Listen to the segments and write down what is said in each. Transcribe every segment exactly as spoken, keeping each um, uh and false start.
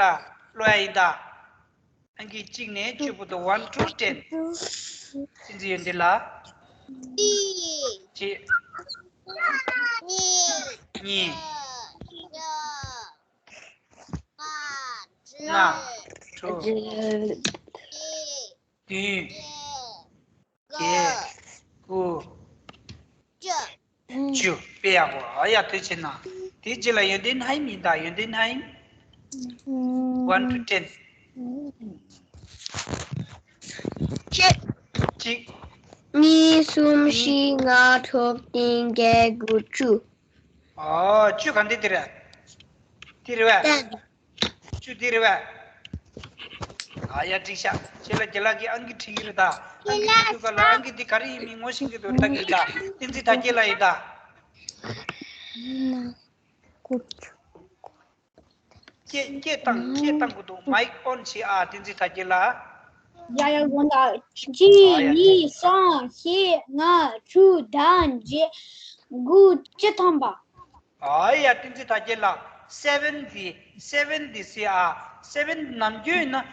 ལ་ཀློག་ཡ་ཡིན་ད། ཨང་ཀི་གཅིག་ནས་བཅུ་བར་དུ། one to ten། བསྟན་འཛིན་ཡོན་ཏན་ལགས། གཅིག་གཅིག་གཉིས། གཉིས། ལྔ། དྲུག་བདུན། བརྒྱད། དགུ། བཅུ། དཔེ་ཡག་པོ། ཨ་ཡ། དེ་བྱས་ན་དེའི་རྗེས་ལ་ཡོན་ཏན་ཧའིམ་ཡིན་ད། ཡོན་ཏན་ཧའིམ། one to ten། གཅིག་གཅིག་གཉིས། གསུམ། གཉིས། བཞི། ལྔ། དྲུག་བདུན། བརྒྱད། དགུ། བཅུ། ཨོ། བཅུ་ག་འདི་འདི་རེད། འདི་རེད་པས། བཅུ་འདི་རེད་པས། ཨ་ཡ། འགྲིག་ཤག་ཁྱེད་ལ་རྒན་ལགས་ཀྱིས་ཨང་ཀི་བྲིས་ཀྱི་རེད་ད། ཨང་ཀི་བྲིས་དུས་ག་ལ་ཨང་ཀི་འདི་ག་རེ་ཡིན་མིན་ངོ་ཤེས་ཀྱི་འདུག་ལྟ་གི་ཡིན་ད། བསྟན་འཛིན་དར་རྒྱས་ལགས་ཡིན་ད། སྐད་སྐད་བཏང་། སྐད་བཏང་དགོས་འདུག་མའིག་ཨོན་བྱེད་ཨ། བསྟན་འཛིན་དར་རྒྱས་ལགས། ཡ་ཡ། དགོངས་དག་གཅིག་ཨ་ཡ། གཉིས། གསུམ། བཞི། ལྔ། དྲུག་དང་བརྒྱད། དགུ། བཅུ་ཐམ་པ། ཨ་ཡ། བསྟན་འཛིན་དར་རྒྱས་ལགས། སེ་བེན་འདི། སེ་བེན་འདི་ཟེར་ཨ། སེ་བེན་ནམ་རྒྱུན་ཡིན་ན།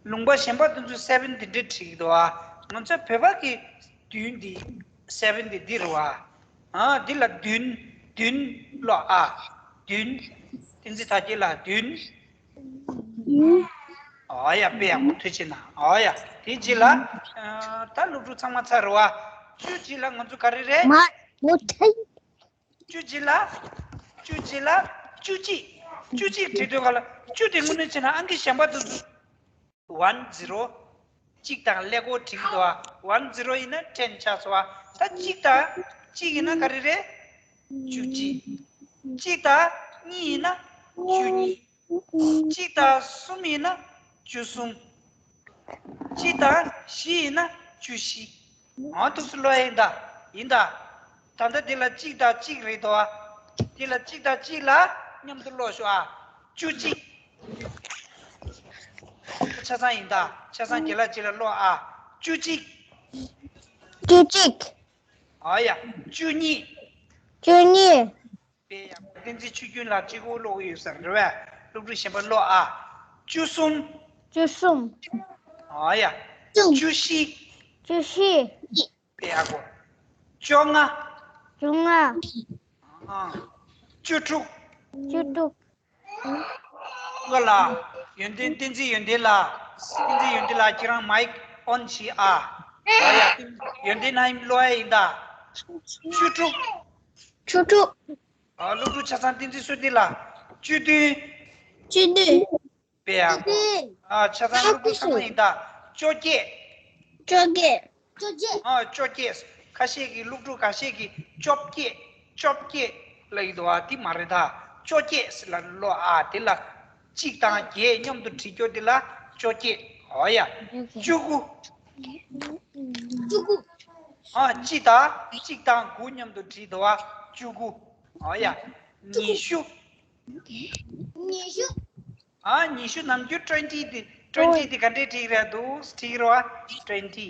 ལུང་པ་གཞན་པ་དེ་ཚོ་སེ་བེན་འདི་འདྲས་བྲིས་ཀྱི་འདུག་ཨ། ང་ཚོ་བོད་པ་གི་བདུན་འདི། སེ་བེན་འདི་འདི་རེད་པ། ཨ། འདི་ལ་བདུན། བདུན་ཀློག་ཨ། བདུན། བསྟན་འཛིན་དར་རྒྱས་ལགས། བདུན། ཨ་ཡ། དཔེ་ཡག་པོ། ཐུགས་རྗེ་གནང་། ཨ་ཡ། དེའི་རྗེས་ལ། ཨ། ད་སློབ་ཕྲུག་ཚང་མ་ཚར་རེད་པ། བཅུ་རྗེས་ལ་ང་ཚོ་ག་རེ་རེད། མ། མོ་ཐལ། བཅུ་རྗེས་ལ། བཅུ་རྗེས་ལ། བཅུ་གཅིག་བཅུ་གཅིག་བྲིས་དུས་ག་ལ་བཅུ་དེ་དངོས་གནས་བྱས་ན་ཨང་ཀི་གཞན་པ་དེ་ཚོ། one zero། གཅིག་དང་ཀླད་ཀོར་བྲིས་འདུག་པ། one zero ཡིན་ན་ten ཆགས་སོང་པ། ད་གཅིག་དང་གཅིག་ཡིན་ན་ག་རེ་རེད། བཅུ་གཅིག་གཅིག་དང་གཉིས་ཡིན་ན་བཅུ་གཉིས། གཅིག་དང་གསུམ་ཡིན་ན་བཅུ་གསུམ། གཅིག་དང་བཞི་ཡིན་ན་བཅུ་བཞི། ཨང་། ཐུགས་སུ་ལོ་ཡིན་ད། ཡིན་ད། ད་ལྟ་འདི་ལ་གཅིག་དང་གཅིག་རེད་དོ། འདི་ལ་གཅིག་དང་གཅིག་ལ་མཉམ་དུ་ཀློག་ཤོག་ཨ། བཅུ་གཅིག་ཆ་ཚང་ཡིན་ད། ཆ་ཚང་རྒན་ལགས་གཅིག་ལ་ཀློག་ཨ། བཅུ་གཅིག་བཅུ་གཅིག་ཨ་ཡ། བཅུ་གཉིས། བཅུ་གཉིས། དཔེ་ཡག་པོ། བསྟན་འཛིན་ཆོས་སྐྱོང་ལགས་གཅིག་པོ་ཀློག་ཡོད་ས་རེད་པས། སློབ་ཕྲུག་གཞན་པ་ཀློག་ཨ། བཅུ་གསུམ། བཅུ་གསུམ། ཨ་ཡ། གསུམ། བཅུ་བཞི། བཅུ་བཞི། དཔེ་ཡག་པོ། བཅོ་ལྔ། བཅོ་ལྔ། ཨ། བཅུ་དྲུག་བཅུ་དྲུག་ང་ལ། ཡོན་ཏན། བསྟན་འཛིན་ཡོན་ཏན་ལགས། བསྟན་འཛིན་ཡོན་ཏན་ལགས། ཁྱེད་རང་མའིག་ཨོན་བྱེད་ཨ། ཨ་ཡ། ཡོན་ཏན་ནའི་ཀློག་ཡ་ཡིན་ད། བཅུ་དྲུག་བཅུ་དྲུག་ཨ། སློབ་ཕྲུག་ཆ་ཚང་བསྟན་འཛིན་བསོད་བདེ་ལགས། བཅུ་བདུན། བཅུ་བདུན། དཔེ་ཡག་པོ། ཨ། ཆ་ཚང་སློབ་ཕྲུག་ཚང་མ་ཡིན་ད། བཅོ་བརྒྱད། བཅོ་བརྒྱད། བཅོ་བརྒྱད། ཨ། བཅོ་བརྒྱད། ཁ་ཤས་ཀྱིས། སློབ་ཕྲུག་ཁ་ཤས་ཀྱིས་བཅོ་བརྒྱད། བཅོ་བརྒྱད་ལབ་ཀྱི་འདུག་ཨ། དེ་མ་རེད་ད། བཅོ་བརྒྱད་ཟེར་ལ་ཀློག་ཨ། དེ་ལ་གཅིག་དང་བརྒྱད་མཉམ་དུ་བྲིས་རྒྱུ་དེ་ལ་བཅོ་བརྒྱད། ཨོ་ཡ། བཅུ་དགུ། བཅུ་དགུ། ཨ། གཅིག་དང་གཅིག་དང་དགུ་མཉམ་དུ་བྲིས་འདུག་ཨ། བཅུ་དགུ། ཨོ་ཡ། ཉི་ཤུ། ཉི་ཤུ། ཨ། ཉི་ཤུ་ནམ་རྒྱུན་twenty དེ། twenty དེ་ག་འདྲས་བྲིས་རེད་འདུག་བྲིས་རོ་ཨ། twenty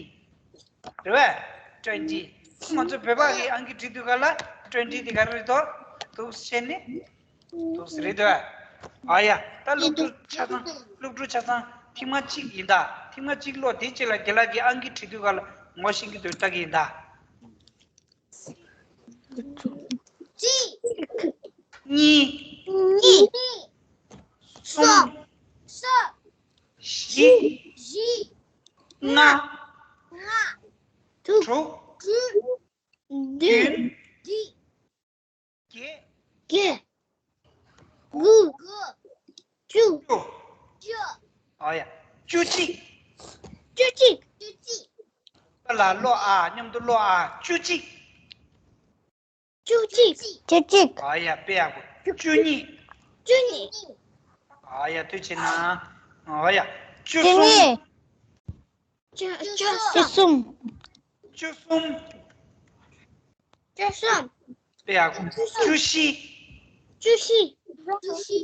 རེད་པས། twenty། ང་ཚོ་བོད་པ་གི་ཨང་ཀི་བྲིས་དུས་ག་ལ་twenty དེ་ག་རེ་རེད་དོ། འདུག་བཤད་ནི། འདུག་རེད་དོ། ཨ་ཡ། ད་སློབ་ཕྲུག་ཆ་ཚང་། སློབ་ཕྲུག་ཆ་ཚང་ཐེངས་མ་གཅིག་ཡིན་ད། ཐེངས་མ་གཅིག་ཀློག་དེའི་རྗེས་ལ་རྒན་ལགས་ཀྱིས་ཨང་ཀི་བྲིས་དུས་ག་ལ་ངོ་ཤེས་ཀྱི་འདུག་ལྟ་གི་ཡིན་ད། གཅིག་གཉིས། གཉིས། གསུམ། གསུམ། བཞི། བཞི། ལྔ། ལྔ། དྲུག་དྲུག་དྲུག་བདུན། བདུན། བརྒྱད། བརྒྱད། དགུ། དགུ། བཅུ། བཅུ། ཨ་ཡ། བཅུ་གཅིག་བཅུ་གཅིག་བཅུ་གཅིག་ལ་ཀློག་ཨ། མཉམ་དུ་ཀློག་ཨ། བཅུ་གཅིག་བཅུ་གཅིག་བཅུ་གཅིག་ཨ་ཡ། དཔེ་ཡག་པོ། བཅུ་གཉིས། བཅུ་གཉིས། ཨ་ཡ། ཐུགས་རྗེ་གནང་། ཨ་ཡ། བཅུ་གསུམ། བཅུ་གཉིས། བཅུ་གསུམ། བཅུ་གསུམ། བཅུ་གསུམ། བཅུ་གསུམ། དཔེ་ཡག་པོ། བཅུ་བཞི། བཅུ་བཞི། བཅུ་བཞི།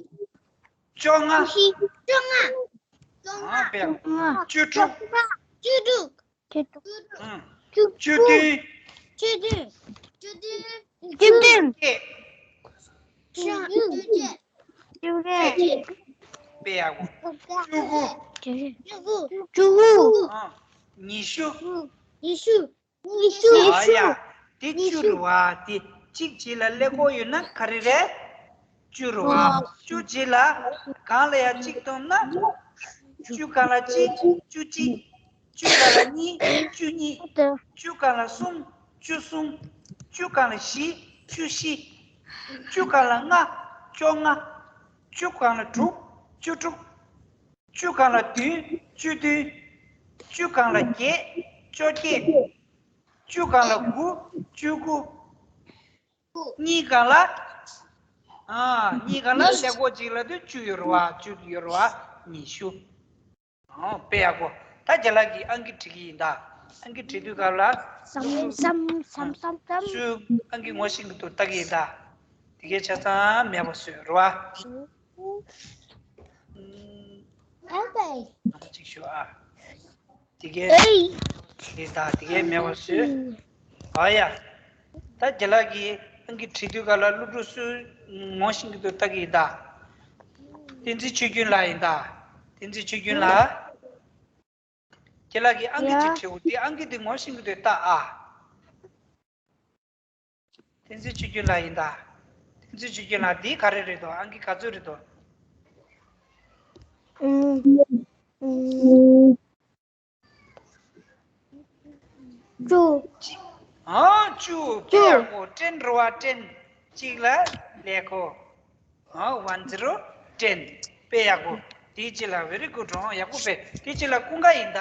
བཅོ་ལྔ། བཅོ་ལྔ། ཨ། དཔེ་ཡག་པོ། བཅུ་དྲུག་བཅུ་དྲུག་ཨང་། བཅུ་བདུན། བཅུ་བདུན། བཅུ་བདུན། བཅུ་བདུན། བཅུ་བརྒྱད། བཅུ་བརྒྱད། བཅུ་རེད། དཔེ་ཡག་པོ། བཅུ་དགུ། བཅུ་དགུ། བཅུ་དགུ། ཨ། ཉི་ཤུ། ཉི་ཤུ། ཉི་ཤུ། ཨ་ཡ། དེ་བཅུ་རེད་བ། དེ་གཅིག་རྗེས་ལ་ཀླད་ཀོར་ཡོད་ན་ག་རེ་རེད། བཅུ་རེད་བ། བཅུ་རྗེས་ལ་གང་ལ་ཡང་གཅིག་བསྡོམས་ན། བཅུ་གང་ལ་གཅིག་བཅུ་གཅིག་བཅུ་གང་ལ་གཉིས་བཅུ་གཉིས། བཅུ་གང་ལ་གསུམ་བཅུ་གསུམ། བཅུ་གང་ལ་བཞི་བཅུ་བཞི། བཅུ་གང་ལ་ལྔ་བཅོ་ལྔ། བཅུ་གང་ལ་དྲུག་བཅུ་དྲུག་བཅུ་གང་ལ་བདུན་བཅུ་བདུན། བཅུ་གང་ལ་བརྒྱད་བཅོ་བརྒྱད། བཅུ་གང་ལ་དགུ་བཅུ་དགུ། གཉིས་གང་ལ། ཨ། གཉིས་གང་ལ་ཀླད་ཀོར་གཅིག་ལ་དུ་བཅུ་ཡོད་རེད་བ། བཅུ་ཡོད་རེད་བ། ཉི་ཤུ། ཨོ། དཔེ་ཡག་པོ། ད་རྒན་ལགས་ཀྱིས་ཨང་ཀི་བྲིས་ཀྱི་ཡིན་ད། ཨང་ཀི་བྲིས་དུས་སྐབས་ལ། སམ་སམ་སམ་སམ་སམ། སུ་ཨང་ཀི་ངོ་ཤེས་ཀྱི་འདུག་ལྟ་གི་ཡིན་ད། དེ་གའི་ཆ་ཚང་མེད་པ་བཟོས་རེད་བ། ཨ་ཅིག་ཞུ་ཨ། དེ་གའི། དེ་ད་དེ་གའི་མེད་པ་བཟོས། ཨ་ཡ། ད་རྒན་ལགས་ཀྱིས་ཨང་ཀི་བྲིས་དུས་སྐབས་ལ་སློབ་ཕྲུག་སུ་ངོ་ཤེས་ཀྱི་འདུག་ལྟ་གི་ཡིན་ད། བསྟན་འཛིན་ཆོས་རྒྱུན་ལགས་ཡིན་ད། བསྟན་འཛིན་ཆོས་རྒྱུན་ལགས། རྒན་ལགས་ཀྱིས་ཨང་ཀི་ཅིག་བྲིས་འོ། དེ་ཨང་ཀི་དེ་ངོ་ཤེས་ཀྱི་འདུག་ལྟ་ཨ། བསྟན་འཛིན་ཆོས་རྒྱུན་ལགས་ཡིན་ད། བསྟན་འཛིན་ཆོས་རྒྱུན་ལགས། འདི་ག་རེ་རེད་དོ། ཨང་ཀི་ག་ཚོད་རེད་དོ། ཨུམ། ཨུམ། བཅུ། ཨ། བཅུ། དཔེ་ཡག་པོ། ཊེན་རེད་བ། ཊེན། གཅིག་ལ་ཀླད་ཀོར། ཨ། ཝན་ཛི་རོ་ཊེན། དཔེ་ཡག་པོ། དེའི་རྗེས་ལ། very good རང་ཡག་པོ་དཔེ། དེའི་རྗེས་ལ་ཀུན་དགའ་ཡིན་ད།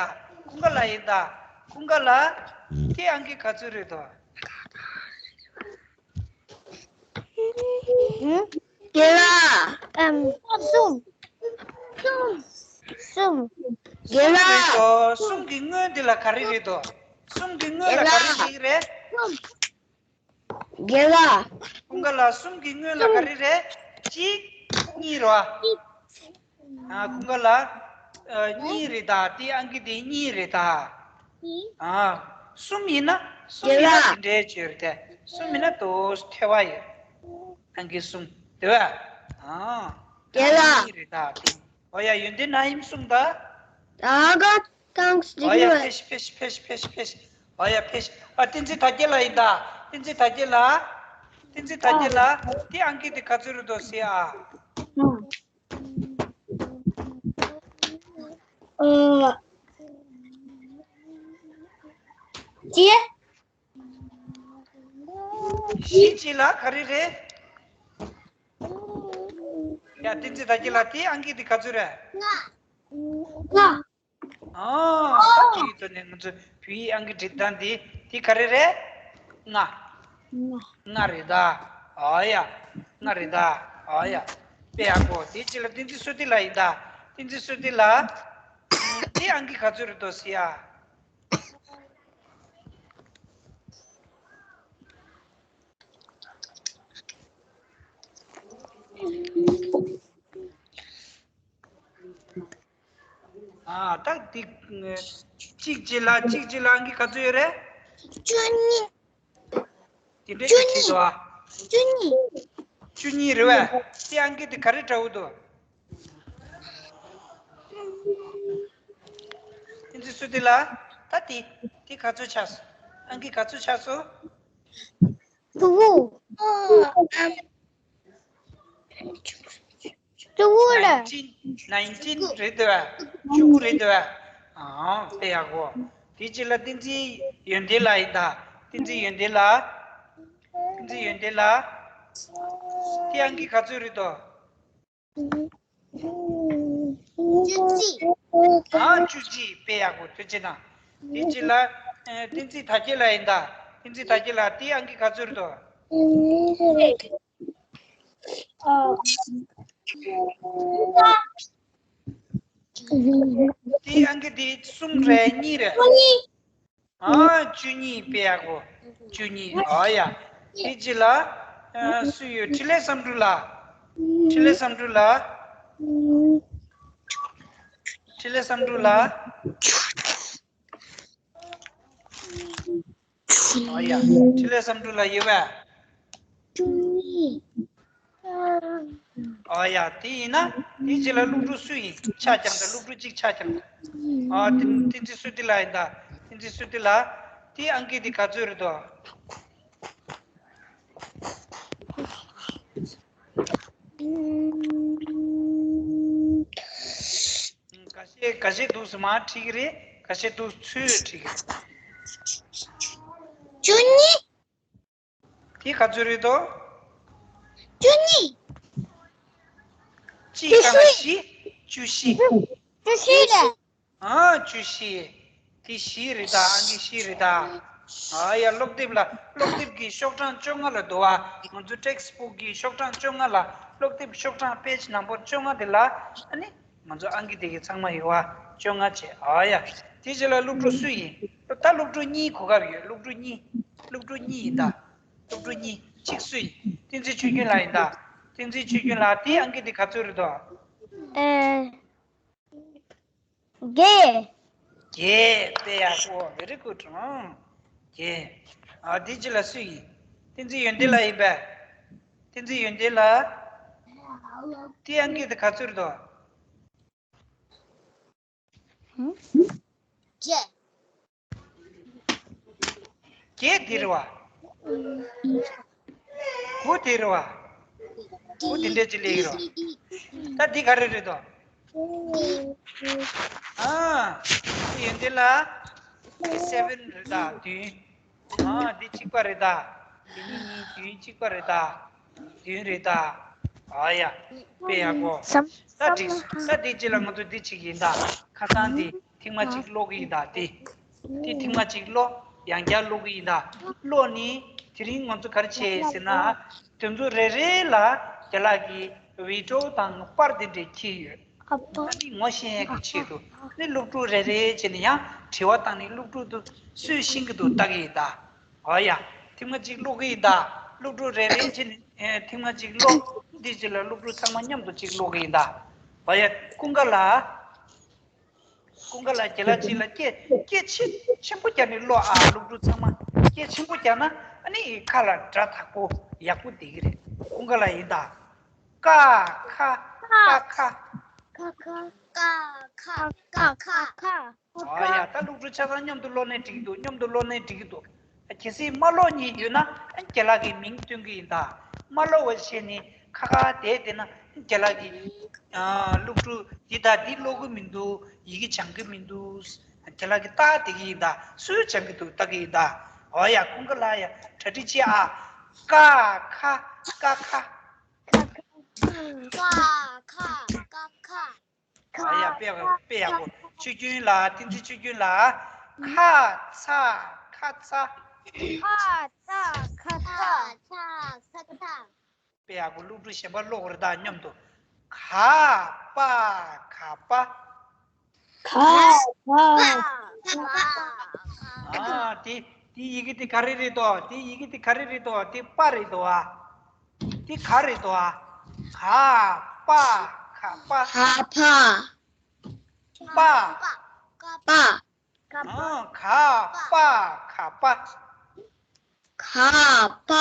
ཀུན་དགའ་ལགས་ཡིན་ད། ཀུན་དགའ་ལགས། དེ་ཨང་ཀི་ག་ཚོད་རེད་དོ། ཨུ། རྒན་ལགས། ཨམ། གསུམ། གསུམ། གསུམ། རྒན་ལགས། རེད་དོ། གསུམ་གྱི་སྔོན་དེ་ལ་ག་རེ་རེད་དོ། གསུམ་གྱི་སྔོན་ལ་ག་རེ་རེད་རེད། རྒན་ལགས། ཀུན་དགའ་ལགས། གསུམ་གྱི་སྔོན་ལ་ག་རེ་རེད། གཅིག་གཉིས་རེད་བ། ཨ། ཀུན་དགའ་ལགས། ཨ། གཉིས་རེད་ད། དེ་ཨང་ཀི་དེ་གཉིས་རེད་ད། ཨ། གསུམ་ཡིན་ན། གསུམ་ཡིན་ན་དེ་འདྲའི་བྱོས་རེད་དེ། གསུམ་ཡིན་ན་དོ་ཐེ་བ་ཡོད། ཨང་ཀི་གསུམ་དེ་བས། ཨ། རྒན་ལགས། གཉིས་རེད་ད་དེ། ཨོ་ཡ། ཡོན་ཏན་ན་ཡིན་གསུམ་ད། ད་ག་ཐང་སི་ཨོ་ཡ། ཕེ་ཤི་ཕེ་ཤི་ཕེ་ཤི་ཕེ་ཤི་ཕེ་ཤི། ཨོ་ཡ། ཕེ་ཤི། ཨ། བསྟན་འཛིན་དར་རྒྱས་ལགས་ཡིན་ད། བསྟན་འཛིན་དར་རྒྱས་ལགས། བསྟན་འཛིན་དར་རྒྱས་ལགས། དེ་ཨང་ཀི་དེ་ག་ཚོད་རེད་དོ་ཟེར་ཨ། ཨ། ཅི། བཞི་གཅིག་ལ་ག་རེ་རེད། ཡ། བསྟན་འཛིན་དར་རྒྱས་ལགས། དེ་ཨང་ཀི་དེ་ག་ཚོད་རེད། ལྔ། ཨ། ད་བོད་ཡིག་ཐོག་ནས་ང་ཚོ་བོད་ཡིག་ཨང་ཀི་འབྲི་སྟངས་དེ། དེ་ག་རེ་རེད། ལྔ། ལྔ་རེད་ད། ཨ་ཡ། ལྔ་རེད་ད། ཨ་ཡ། དཔེ་ཡག་པོ། དེ་གཅིག་ལ་བསྟན་འཛིན་བསོད་བདེ་ལགས་ཡིན་ད། བསྟན་འཛིན་བསོད་བདེ་ལགས། དེ་ཨང་ཀི་ག་ཚོད་རེད་དོ་ཟེར་ཡ། ཨ། ད་དེ་གཅིག་གཅིག་ལ། གཅིག་གཅིག་ལ་ཨང་ཀི་ག་ཚོད་ཡོད་རེད། བཅུ་གཉིས། དེ་འདྲའི་བཅུ་གཅིག་གཉིས། འདུག་ཨ། བཅུ་གཉིས། བཅུ་གཉིས་རེད་བས། དེ་ཨང་ཀི་དེ་ག་རེ་འདྲ་བོ་འདུག་བསྟན་འཛིན་བསོད་བདེ་ལགས། ད་དེ་དེ་ག་ཚོད་ཆགས་སོང་། ཨང་ཀི་ག་ཚོད་ཆགས་སོང་། དྲུག་དྲུག་དྲུག་ལ། ནའིན་ཊིན། ནའིན་ཊིན་རེད་དོ། བཅུ་དགུ་རེད་དོ། ཨང་། དཔེ་ཡག་པོ། དེ་གཅིག་ལ་བསྟན་འཛིན་ཡོན་ཏན་ལགས་ཡིན་ད། བསྟན་འཛིན་ཡོན་ཏན་ལགས། བསྟན་འཛིན་ཡོན་ཏན་ལགས། དེ་ཨང་ཀི་ག་ཚོད་རེད་དོ། བཅུ་གཅིག། ཨ། བཅུ་གཅིག། དཔེ་ཡག་པོ། ཐུགས་རྗེ་གནང་། དེ་གཅིག་ལ། ཨ། བསྟན་འཛིན་དར་རྒྱས་ལགས་ཡིན་ད། བསྟན་འཛིན་དར་རྒྱས་ལགས། དེ་ཨང་ཀི་ག་ཚོད་རེད་དོ། དེ་ཨང་ཀི་དེ་གསུམ་རེད། གཉིས་རེད། ཨ། བཅུ་གཉིས། དཔེ་ཡག་པོ། བཅུ་གཉིས། ཨ་ཡ། དེ་གཅིག་ལ། ཨ། སུ་ཡོད། འཕྲིན་ལས་བསམ་གྲུབ་ལགས། འཕྲིན་ལས་བསམ་གྲུབ་ལགས། འཕྲིན་ལས་བསམ་གྲུབ་ལགས། ཨ་ཡ། འཕྲིན་ལས་བསམ་གྲུབ་ལགས་ཡོད་པས། བཅུ་གཉིས། ཨ། ཨ་ཡ། དེ་ཡིན་ན་དེའི་རྗེས་ལ་སློབ་ཕྲུག་སུ་ཡིན། ཆ་རྐྱང་དང་། སློབ་ཕྲུག་གཅིག་ཆ་རྐྱང་། ཨ། བསྟན་འཛིན་བསོད་བདེ་ལགས་ཡིན་ད། བསྟན་འཛིན་བསོད་བདེ་ལགས། དེའི་ཨང་ཀི་དེ་ག་ཚོད་རེད་དོ། ཁ་ཤས་ཁ་ཤས་འདུག་སེ་མར་ཁྲིད་ཀྱི་རེད། ཁ་ཤས་འདུག་ཚུར་ཁྲིད་ཀྱི་རེད། བཅུ་གཉིས། དེ་ག་ཚོད་རེད་དོ། བཅུ་གཉིས། གཅིག་བཅུ་བཞི། བཞི། བཅུ་བཞི། བཅུ་བཞི་རེད། ཨ། བཅུ་བཞི། དེ་བཞི་རེད་ད། ཨང་ཀི་བཞི་རེད་ད། ཨ་ཡ། སློབ་དེབ་ལ། སློབ་དེབ་ཀྱི་ཤོག་གྲངས་བཅོ་ལྔ་ལ་འདུག་བ། ང་ཚོ་ཊེག་སི་བུག་གི་ཤོག་གྲངས་བཅོ་ལྔ་ལ། སློབ་དེབ་ཤོག་གྲངས་པེ་ཇི་ནམ་བར་བཅོ་ལྔ་དེ་ལ། ཨ་ནི་ང་ཚོ་ཨང་ཀི་དེ་གའི་ཚང་མ་ཡོད་བ། བཅོ་ལྔ་བྱས། ཨ་ཡ། དེ་རྗེས་ལ་སློབ་ཕྲུག་སུ་ཡིན། ད་སློབ་ཕྲུག་གཉིས་གོ་སྐབས་ཡོད། སློབ་ཕྲུག་གཉིས། སློབ་ཕྲུག་གཉིས་ཡིན་ད། སློབ་ཕྲུག་གཉིས། གཅིག་སུ་ཡིན། བསྟན་འཛིན་ཆོས་རྒྱན་ལགས་ཡིན་ད། བསྟན་འཛིན་ཆོས་རྒྱན་ལགས། དེའི་ཨང་ཀི་དེ་ག་ཚོད་རེད་དོ། ཨེ། བརྒྱད། བརྒྱད། དཔེ་ཡག་པོ། Very good. ཨང་། བརྒྱད། ཨ། དེ་རྗེས་ལ་སུ་ཡིན། བསྟན་འཛིན་ཡོན་ཏན་ལགས་ཡིན་པས། བསྟན་འཛིན་ཡོན་ཏན་ལགས། དེའི་ཨང་ཀི་དེ་ག་ཚོད་རེད་དོ། བརྒྱད། བརྒྱད་དེ་རེད་བ། དགུ་དེ་རེད་བ། དགུ་དེ་འདྲས་ཅིག་སླེབས་ཡོད་རེད་བ། ད་འདི་ག་རེ་རེད་དོ། ཨ། འདི་ཡོན་ཏན་ལགས། འདི་སེ་བེན་རེད་ད། བདུན། ཨ། འདི་གཅིག་པ་རེད་ད། འདི་གཉིས་གཉིས་བདུན་གཅིག་པ་རེད་ད། བདུན་རེད་ད། ཨ་ཡ། དཔེ་ཡག་པོ། ད་འགྲིག་སོང་། ད་འདི་རྗེས་ལ་ང་ཚོ་འདི་བྱེད་ཀྱི་ཡིན་ད། ཁ་སང་འདི་ཐེངས་མ་གཅིག་ཀློག་གི་ཡིན་ད། དེ། དེ་ཐེངས་མ་གཅིག་ཀློག་ཡང་བསྐྱར་ཀློག་གི་ཡིན་ད། ཀློག་ནི་དེ་རིང་ང་ཚོ་ག་རེ་བྱས་ཟེར་ན། དེ་ཚོ་རེ་རེ་ལ་རྒན་ལགས་ཀྱིས་བི་ཌི་ཡོ་དང་པར་དེ་འདྲས་ཁྱེར་ཡོད། ཨ་ནི་ངོ་ཤེས་ཡག་གི་ཆེད་དུ་ནི་སློབ་ཕྲུག་རེ་རེ་བྱས་ནས་ཡང་དྲི་བ་བཏང་ནས་སློབ་ཕྲུག་ཚོ་སུས་ཤེས་ཀྱི་འདུག་ལྟ་གི་ཡིན་ད། འོ་ཡ། ཐེངས་མ་གཅིག་ཀློག་གི་ཡིན་ད། སློབ་ཕྲུག་རེ་རེ་བྱས་ནས་ཐེངས་མ་གཅིག་ཀློག་འདི་རྗེས་ལ་སློབ་ཕྲུག་ཚང་མ་མཉམ་དུ་གཅིག་ཀློག་གི་ཡིན་ད། འོ་ཡ། ཀུན་དགའ་ལགས། ཀུན་དགའ་ལགས། རྒན་ལགས་གཅིག་ལ་སྐད་སྐད་ཆེ་ཆེན་པོ་རྒྱག་ནས་ཀློག་ཨ། སློབ་ཕྲུག་ཚང་མ་སྐད་ཆེན་པོ་རྒྱག་ན་ཨ་ནི་ཁ་ལ་སྒྲ་དག་པོ་ཡག་པོ་བསྡད་ཀྱི་རེད། ཀུན་དགའ་ལགས་ཡིན་ད། ཀ་ཁ་ཀ་ཁ། ཀ་ཁ་ཀ་ཁ་ཀ་ཁ། ཨ་ཡ། ད་སློབ་ཕྲུག་ཆ་ཚང་མཉམ་དུ་ཀློག་ནའི་འགྲིག་གི་འདུག་མཉམ་དུ་ཀློག་ནའི་འགྲིག་གི་འདུག་གལ་སྲིད་མ་ཀློག་མཁན་ཡོད་ན་རྒན་ལགས་ཀྱིས་མིང་སྟོན་གྱི་ཡིན་ད། མ་ཀློག་པ་བྱས་ནས་ཁ་ཁ་བསྡད་བསྡད་ན་རྒན་ལགས་ཀྱིས། ཨ། སློབ་ཕྲུག་འདི་དང་འདི་ཀློག་གི་མི་འདུག་ཡི་གེ་སྦྱང་གི་མི་འདུག་རྒན་ལགས་ཀྱིས་བལྟ་བསྡད་ཀྱི་ཡིན་ད། སུས་སྦྱང་གི་འདུག་ལྟ་གི་ཡིན་ད། འོ་ཡ། ཀུན་དགའ་ལགས་ཡ། གྲ་སྒྲིག་བྱེད་ཨ། ཀ་ཁ་ཀ་ཁ། ཀ་ཁ་ཀ་ཁ། ཨ་ཡ། དཔེ་ཡག་པོ། དཔེ་ཡག་པོ། ཆོས་སྐྱོན་ལགས། བསྟན་འཛིན་ཆོས་སྐྱོན་ལགས། ཁ་ཚ་ཁ་ཚ། ཁ་ཚ་ཁ་ཚ། ཁ་ཚ་ཁ་ཚ། དཔེ་ཡག་པོ། སློབ་ཕྲུག་གཞན་པ་ཀློག་རེ་ད་མཉམ་དུ། ག་པ་ག་པ། ག་པ་ག་པ། ཨ། དེ་དེ་ཡི་གེ་དེ་ག་རེ་རེད་དོ། དེ་ཡི་གེ་དེ་ག་རེ་རེད་དོ། དེ་པ་རེད་དོ་ཨ། དེ་ག་རེད་དོ་ཨ། ག་པ་ག་པ། ག་པ། པ། པ། ཨ། ག་པ་ག་པ། ག་པ་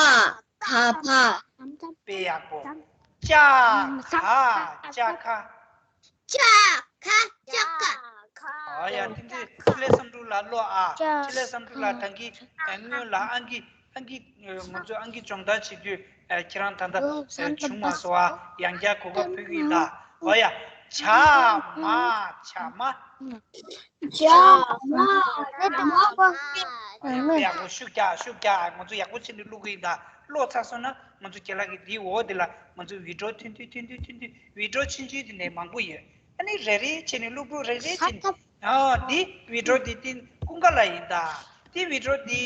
ག་པ། དཔེ་ཡག་པོ། ཅ་ག་ཅ་ག། ཅ་ག་ཅ་ག། ཨ་ཡ། དེ་འདྲའི་འཕྲིན་ལས་བསམ་གྲུབ་ལགས་ཀློག་ཨ། འཕྲིན་ལས་བསམ་གྲུབ་ལགས། ད་གིན་སྔོན་ལ་ཨང་ཀི་ཨང་ཀི་ང་ཚོ་ཨང་ཀི་སྦྱོང་བརྡར་བྱེད་དུས་ཁྱེད་རང་ད་ལྟ་བྱུང་མ་སོང་ཨ། ཡང་བསྐྱར་གོ་སྐབས་ཕུལ་གྱི་ཡིན་ད། འོ་ཡ། ཇ་མ་ཇ་མ། ཇ་མ་ཇ་མ། ཨ་ཡ། དཔེ་ཡག་པོ། ཤུགས་རྒྱག་ཤུགས་རྒྱག་ང་ཚོ་ཡག་པོ་བྱས་ནས་ཀློག་གི་ཡིན་ད། ཀློག་ཚར་སོང་ན་ང་ཚོ་རྒན་ལགས་ཀྱིས་འདིའི་འོག་འདི་ལ་ང་ཚོ་བི་ཌི་ཡོ་ཐོན་དུས་ཐོན་དུས་ཐོན་དུས་བི་ཌི་ཡོ་ཆུང་ཆུང་དེ་ནས་མང་པོ་ཡོད། ཨ་ནི་རེ་རེ་བྱས་ནས་སློབ་ཕྲུག་རེ་རེ་བྱས་ནས། ཨ། འདི་བི་ཌི་ཡོ་འདི་དེ་ཀུན་དགའ་ལགས་ཡིན་ད། འདི་བི་ཌི་ཡོ་འདི་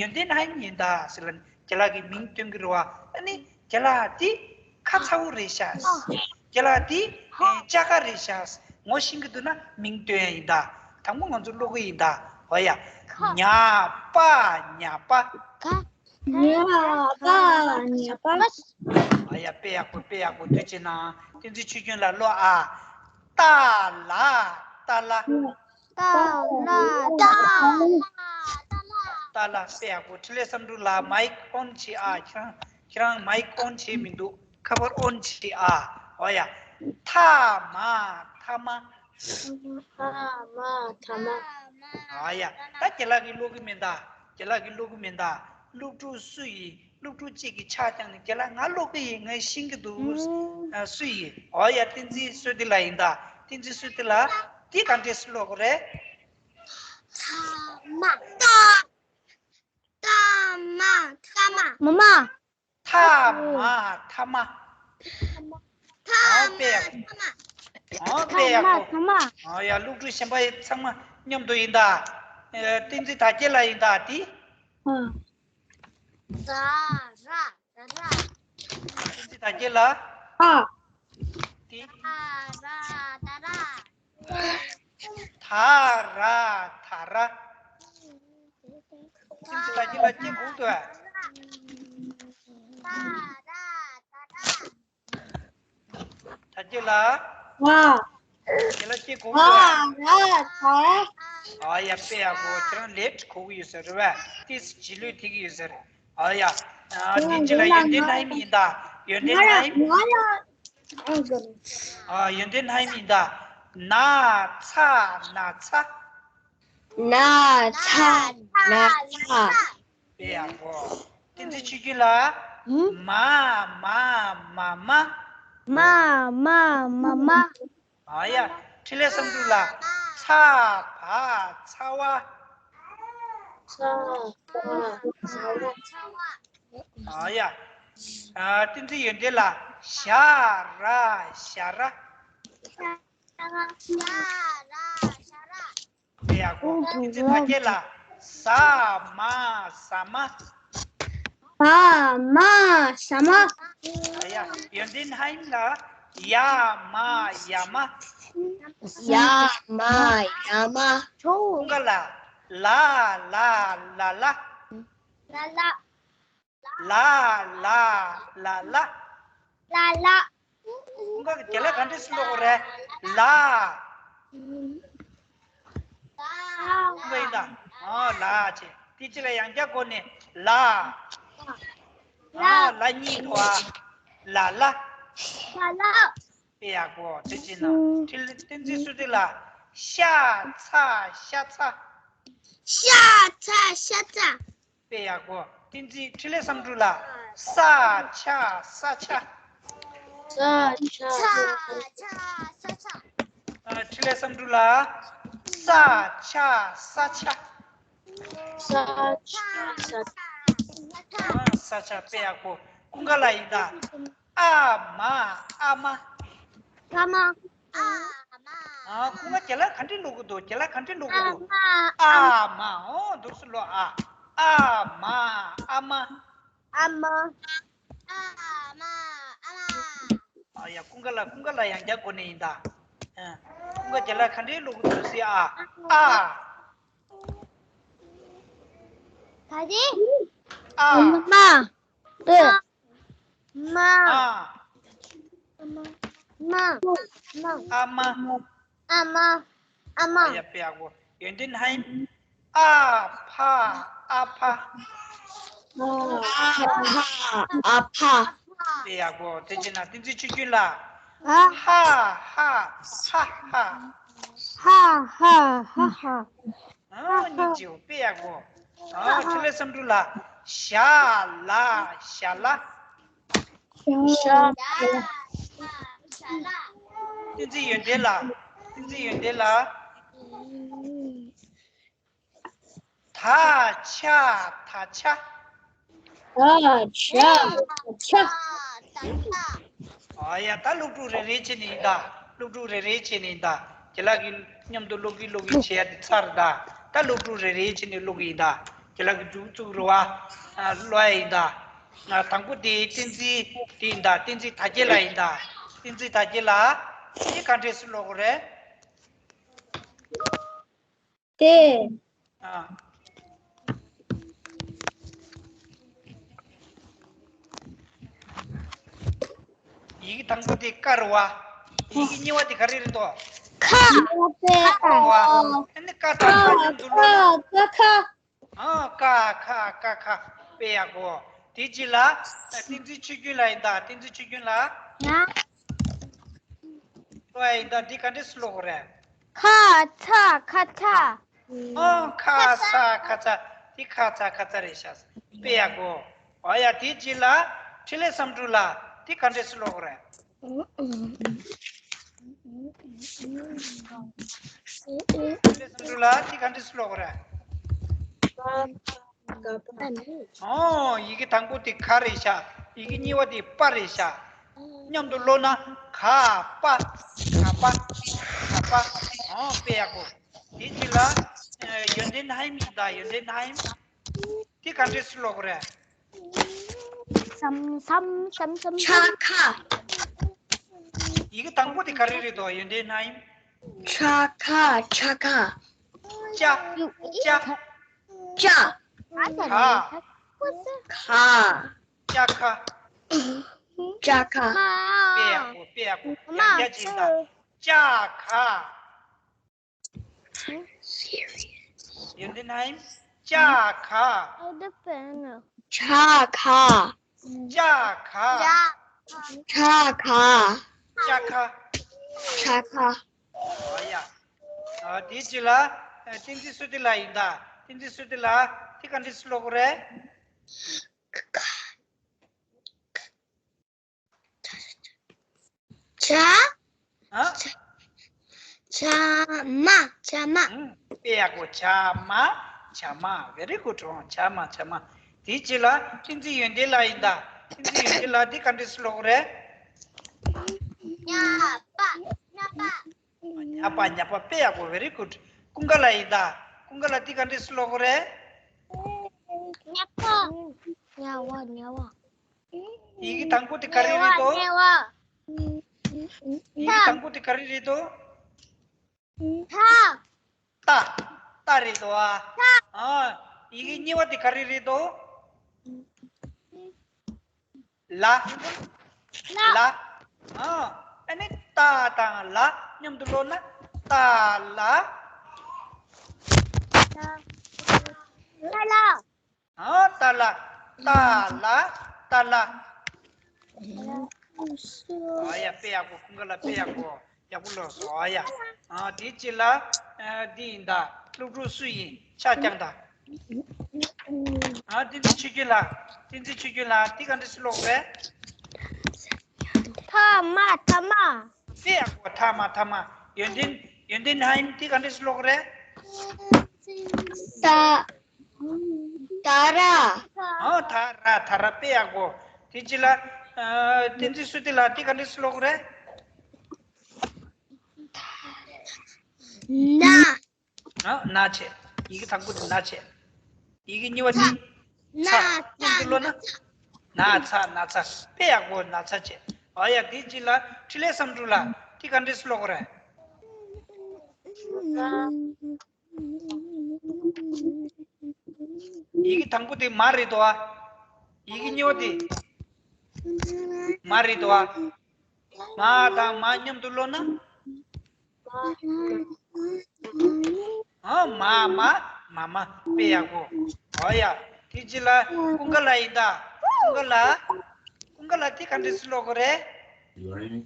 ཡོན་ཏན་ཧན་ཡིན་ད་ཟེར་ལ་རྒན་ལགས་ཀྱིས་མིང་སྟོན་གྱི་རེད་བ། ཨ་ནི་རྒན་ལགས་འདི་ཁ་ཚ་བོ་རེད་ཤག་རྒན་ལགས་འདི་ལྕགས་ཁ་རེད་ཤག་ངོ་ཤེས་ཀྱི་འདུག་ན་མིང་སྟོན་ཡ་ཡིན་ད། དང་པོ་ང་ཚོ་ཀློག་གི་ཡིན་ད། འོ་ཡ། ཉ་པ་ཉ་པ། ཉ་པ་ཉ་པ། ཨ་ཡ། དཔེ་ཡག་པོ། དཔེ་ཡག་པོ། ཐུགས་རྗེ་གནང་། བསྟན་འཛིན་ཆོས་སྐྱོན་ལགས་ཀློག་ཨ། ཏ་ལ་ཏ་ལ། ཏ་ལ་ཏ་ལ། ཏ་ལ། དཔེ་ཡག་པོ། འཕྲིན་ལས་བསམ་གྲུབ་ལགས་མའིག་ཨོན་བྱེད་ཨ། ཁྱེད་རང་ཁྱེད་རང་མའིག་ཨོན་བྱས་མི་འདུག་ཁ་པར་ཨོན་བྱེད་ཨ། འོ་ཡ། ཐ་མ་ཐ་མ། ཐ་མ་ཐ་མ། འོ་ཡ། ད་རྒན་ལགས་ཀྱིས་ཀློག་གི་མིན་ད། རྒན་ལགས་ཀྱིས་ཀློག་གི་མིན་ད། སློབ་ཕྲུག་སུ་ཡིན། སློབ་ཕྲུག་གཅིག་གིས་ཕྱག་བརྐྱངས་ནས། རྒན་ལགས་ང་ཀློག་གི་ཡིན། ང་ཤེས་ཀྱི་འདུག་ཨ། སུ་ཡིན། འོ་ཡ། བསྟན་འཛིན་བསོད་བདེ་ལགས་ཡིན་ད། བསྟན་འཛིན་བསོད་བདེ་ལགས། འདི་ག་འདྲས་སེ་ཀློག་དགོས་རེད། ཐ་མ། ཐ་མ། ཐ་མ། མ་མ། ཐ་མ་ཐ་མ། ཐ་མ་ཐ་མ། འོ་དཔེ་ཡག་པོ། ཐ་མ། འོ་ཡ། སློབ་ཕྲུག་གཞན་པ་ཚང་མ་མཉམ་དུ་ཡིན་ད། ཨ། བསྟན་འཛིན་དར་རྒྱས་ལགས་ཡིན་ད་དེ། ཨ། ད་ར་ད་ར། བསྟན་འཛིན་དར་རྒྱས་ལགས། ཨ། དེ། ད་ར་ད་ར། ད་ར་ད་ར། ཁྱིམ་གྱི་ད་ཁྱིམ་ལ་སྐྱེ་དགོས་འདུག་ཨ། ད་ཁྱེད་ལ། ཝ། ཁྱེད་ལ་སྐྱེ་དགོས་འདུག་ཨ། ཝ་ཝ་ད། ཨ་ཡ། དཔེ་ཡག་པོ། ཁྱེད་རང་ལེབ་གོ་གི་ཡོད་ས་རེད་པ། ཏིས་རྗེས་ལུས་ཐེབས་ཀྱི་ཡོད་ས་རེད། ཨ་ཡ། ཨ། དེ་རྗེས་ལ་ཡོན་ཏན་ལྷ་ཡིན་ཡིན་ད། ཡོན་ཏན་ལྷ་ཡིན། ང་ཡ། ཨ། ཡོན་ཏན་ལྷ་ཡིན་ཡིན་ད། ན་ཚ་ན་ཚ། ན་ཚ་ན་ཚ། དཔེ་ཡག་པོ། བསྟན་འཛིན་ཆོས་སྐྱིད་ལགས། ཧུམ། མ་མ་མ་མ། མ་མ་མ་མ། ཨ་ཡ། འཕྲིན་ལས་བསམ་གྲུབ་ལགས། ཚ་བ་ཚ་བ། ཚ་བ་ཚ་བ། ཨ་ཡ། ཨ། བསྟན་འཛིན་ཡོན་ཏན་ལགས། ཞ་ར་ཞ་ར། ཞ་ར་ཞ་ར། དཔེ་ཡག་པོ། བསྟན་འཛིན་དར་རྒྱས་ལགས། ཟ་མ་ཟ་མ། ཟ་མ་ཟ་མ། ཨ་ཡ། ཡོན་ཏན་ཧ་ཡིན་ལགས། ཡ་མ་ཡ་མ། ཡ་མ་ཡ་མ། ཀུན་དགའ་ལགས། ལ་ལ་ལ་ལ། ལ་ལ། ལ་ལ་ལ་ལ། ལ་ལ། ཀུན་དགའ་གིས་དེ་ལ་ག་འདྲས་སེ་ཀློག་དགོས་རེད། ལ། ཀུན་དགའ་ཡིན་ད། ཨོ། ལ་བྱས། དེ་ཕྱི་ལ་ཡང་བསྐྱར་བསྐོར་ནས་ལ། ཨོ། ལ་གཉིས་འདུག་ཨ། ལ་ལ། ལ་ལ། དཔེ་ཡག་པོ། དེ་བྱས་ན་འཕྲིན་ལས་བསྟན་འཛིན་བསོད་བདེ་ལགས། ཤ་ཚ་ཤ་ཚ། ཤ་ཚ་ཤ་ཚ། དཔེ་ཡག་པོ། བསྟན་འཛིན་འཕྲིན་ལས་བསམ་གྲུབ་ལགས། ས་ཆ་ས་ཆ། ས་ཆ་ས་ཆ། ཨ། འཕྲིན་ལས་བསམ་གྲུབ་ལགས། ས་ཆ་ས་ཆ། ས་ཆ་ས་ཆ། ཨ། ས་ཆ། དཔེ་ཡག་པོ། ཀུན་དགའ་ལགས་ཡིན་ད། ཨ་མ་ཨ་མ། ཨ་མ། ཨ་མ། ཨ། ཁོང་ང་རྒན་ལགས་ག་འདྲས་ཀློག་གི་འདུག་རྒན་ལགས་ག་འདྲས་ཀློག་གི་འདུག་ཨ་མ། ཨ་མ། ཨོ། འདུག་སེ་ཀློག་ཨ། ཨ་མ། ཨ་མ། ཨ་མ། ཨ་མ། ཨ་མ། ཨ་ཡ། ཀུན་དགའ་ལགས། ཀུན་དགའ་ལགས་ཡང་བསྐྱར་བསྐོར་ནས་ཡིན་ད། ཨ། ཀུན་དགའ་རྒན་ལགས་ག་འདྲས་ཀློག་གི་འདུག་ཟེར་ཨ། ཨ། ག་རེ། ཨ། མ། ཨ། མ། ཨ། མ། མ། ཨ་མ། ཨ་མ། ཨ་མ། ཨ་ཡ། དཔེ་ཡག་པོ། ཡོན་ཏན་ཧ་ཡིན། ཨ་ཕ། ཨ་ཕ། ཨ་ཕ། ཨ་ཕ། དཔེ་ཡག་པོ། དེ་བྱས་ན་བསྟན་འཛིན་ཆོས་སྐྱིད་ལགས། ཨ། ཧ་ཧ་ཧ་ཧ། ཧ་ཧ་ཧ་ཧ། ཨ། སྙིང་རྗེ་པོ། དཔེ་ཡག་པོ། ཨ། འཕྲིན་ལས་བསམ་གྲུབ་ལགས། ཞ་ལ་ཞ་ལ། ཞ་ལ་ཞ་ལ། བསྟན་འཛིན་ཡོན་ཏན་ལགས། བསྟན་འཛིན་ཡོན་ཏན་ལགས། ད་ཆ་ད་ཆ། ད་ཆ་ད་ཆ། ཨ་ཡ། ད་སློབ་ཕྲུག་རེ་རེ་བྱས་ནས་ཡིན་ད། སློབ་ཕྲུག་རེ་རེ་བྱས་ནས་ཡིན་ད། རྒན་ལགས་ཀྱིས་མཉམ་དུ་ཀློག་གིན་ཀློག་གིན་བྱས་ཏེ་ཚར་ད། ད་སློབ་ཕྲུག་རེ་རེ་བྱས་ནས་ཀློག་གི་ཡིན་ད། རྒན་ལགས་ཀྱིས་མཇུག་བཙུགས་རེད་པ། ཨ། ཀློག་ཡ་ཡིན་ད། ང་དང་པོ་དེ་བསྟན་འཛིན་དེ་ཡིན་ད། བསྟན་འཛིན་དར་རྒྱས་ལགས་ཡིན་ད། བསྟན་འཛིན་དར་རྒྱས་ལགས། དེ་ག་འདྲས་སེ་ཀློག་དགོས་རེད། དེ། ཨ། ཡི་གེ་དང་པོ་དེ་ཀ་རེད་པ། ཡི་གེ་གཉིས་པ་དེ་ག་རེ་རེད་དོ། ཁ། ཁ་རེད་པ། ཨ་ནི་ཀ་དང་ཁ་མཉམ་དུ་ཀློག་ན། ཀ་ཁ། ཨ། ཀ་ཁ་ཀ་ཁ། དཔེ་ཡག་པོ། དེ་རྗེས་ལ་བསྟན་འཛིན་ཆོས་སྐྱོང་ལགས་ཡིན་ད། བསྟན་འཛིན་ཆོས་སྐྱོང་ལགས། ཡ། ཁོ་ཡིན་ད། འདི་ག་འདྲས་སུ་ཀློག་དགོས་རེད། ཁ་ཚ་ཁ་ཚ། ཨོ་ཁ་ཚ་ཁ་ཚ། འདི་ཁ་ཚ་ཁ་ཚ་རེད་ཤག་དཔེ་ཡག་པོ། ཨོ་ཡ། དེ་རྗེས་ལ་འཕྲིན་ལས་བསམ་གྲུབ་ལགས། འདི་ག་འདྲས་སུ་ཀློག་དགོས་རེད། འཕྲིན་ལས་བསམ་གྲུབ་ལགས། འདི་ག་འདྲས་སུ་ཀློག་དགོས་རེད། ཨོ། ཡི་གེ་དང་པོ་དེ་ག་རེད་ཤག་ཡི་གེ་གཉིས་པ་དེ་པ་རེད་ཤག་མཉམ་དུ་ཀློག་ན་ག་པ། ག་པ། ག་པ། ཨོ་དཔེ་ཡག་པོ། དེ་རྗེས་ལ་ཡོན་ཏན་ཧའིམ་ཡིན་ད། ཡོན་ཏན་ཧའིམ། དེ་ག་འདྲས་སུ་ཀློག་དགོས་རེད། སམ་སམ་སམ་སམ། ཆ་ཁ། ཡི་གེ་དང་པོ་དེ་ག་རེ་རེད་དོ། ཡོན་ཏན་ཧའིམ། ཆ་ཁ། ཆ་ཁ། ཅ། ཅ། ཅ། ཁ། ཁ། ཅ་ཁ། ཅ་ཁ། དཔེ་ཡག་པོ། དཔེ་ཡག་པོ། ཡང་བསྐྱར་ཅིག་ད། ཅ་ཁ། ཡོན་ཏན་ཧའིམ། ཅ་ཁ། ཆ་ཁ། ཅ་ཁ། ཆ་ཁ། ཅ་ཁ། ཆ་ཁ། ཨོ་ཡ། ཨ། དེའི་རྗེས་ལ་ཨ། བསྟན་འཛིན་བསོད་བདེ་ལགས་ཡིན་ད། བསྟན་འཛིན་བསོད་བདེ་ལགས། དེ་ག་འདྲས་སུ་ཀློག་དགོས་རེད། ཆ། ཨ། ཆ་མ། ཆ་མ། ཨུམ། དཔེ་ཡག་པོ། ཆ་མ། ཆ་མ། Very good. ཆ་མ། ཆ་མ། དེའི་རྗེས་ལ་བསྟན་འཛིན་ཡོན་ཏན་ལགས་ཡིན་ད། བསྟན་འཛིན་ཡོན་ཏན་ལགས། འདི་ག་འདྲས་སུ་ཀློག་དགོས་རེད། ཉ་པ། ཉ་པ། ཉ་པ། ཉ་པ། དཔེ་ཡག་པོ། Very good. ཀུན་དགའ་ལགས་ཡིན་ད། ཀུན་དགའ་ལགས། འདི་ག་འདྲས་སུ་ཀློག་དགོས་རེད། ཉ་པ། ཉ་བ། ཉ་བ། ཡི་གེ་དང་པོ་དེ་ག་རེ་རེད་དོ། ཉ་བ། ཉ་བ། ཡི་གེ་དང་པོ་དེ་ག་རེ་རེད་དོ། ཏ། ཏ་རེད་དོ། ཨ། ཡི་གེ་གཉིས་པ་དེ་ག་རེ་རེད་དོ། ལ། ལ། ལ། ཨ། ཨ་ནི་ཏ་དང་ལ་མཉམ་དུ་ཀློག་ན་ཏ་ལ། ཏ་ལ། ཨ། ཏ་ལ། ཏ་ལ། ཏ་ལ། ཨ་ཡ། དཔེ་ཡག་པོ། ཀུན་དགའ་ལགས། དཔེ་ཡག་པོ། ཡག་པོ་ཀློག་སོང་། ཨ་ཡ། ཨ། དེའི་རྗེས་ལ་ཨ། འདི་ཡིན་ད། སློབ་ཕྲུག་སུ་ཡིན། ཕྱག་བརྐྱངས་དང་། ཨ། བསྟན་འཛིན་ཆོས་སྐྱོང་ལགས། བསྟན་འཛིན་ཆོས་སྐྱོང་ལགས། འདི་ག་འདྲས་སུ་ཀློག་དགོས་རེད། ཐ་མ། ཐ་མ། དཔེ་ཡག་པོ། ཐ་མ། ཐ་མ། ཡོན་ཏན། ཡོན་ཏན་ཧའིམ། འདི་ག་འདྲས་སུ་ཀློག་དགོས་རེད། ད། ད་ར། ཨོ། ད་ར། ད་ར། དཔེ་ཡག་པོ། དེ་རྗེས་ལ་ཨ། བསྟན་འཛིན་བསོད་བདེ་ལགས། འདི་ག་འདྲས་སུ་ཀློག་དགོས་རེད། ན། ཨ། ན་བྱས། ཡི་གེ་དང་པོ་དེ་ན་བྱས། ཡི་གེ་གཉིས་པ་དེ་ན། ཚ། མཉམ་དུ་ཀློག་ན་ན་ཚ། ན་ཚ། དཔེ་ཡག་པོ། ན་ཚ་བྱས། ཨོ་ཡ། དེ་རྗེས་ལ་འཕྲིན་ལས་བསམ་གྲུབ་ལགས། འདི་ག་འདྲས་སུ་ཀློག་དགོས་རེད། ཡི་གེ་དང་པོ་དེ་མ་རེད་དོ། ཨ། ཡི་གེ་གཉིས་པ་དེ་མ་རེད་དོ། ཨ། མ་དང་མ་མཉམ་དུ་ཀློག་ན། ཨ། མ་མ། མ་མ། དཔེ་ཡག་པོ། ཨོ་ཡ། དེ་རྗེས་ལ་ཀུན་དགའ་ལགས་ཡིན་ད། ཀུན་དགའ་ལགས། ཀུན་དགའ་ལགས། འདི་ག་འདྲས་སུ་ཀློག་དགོས་རེད།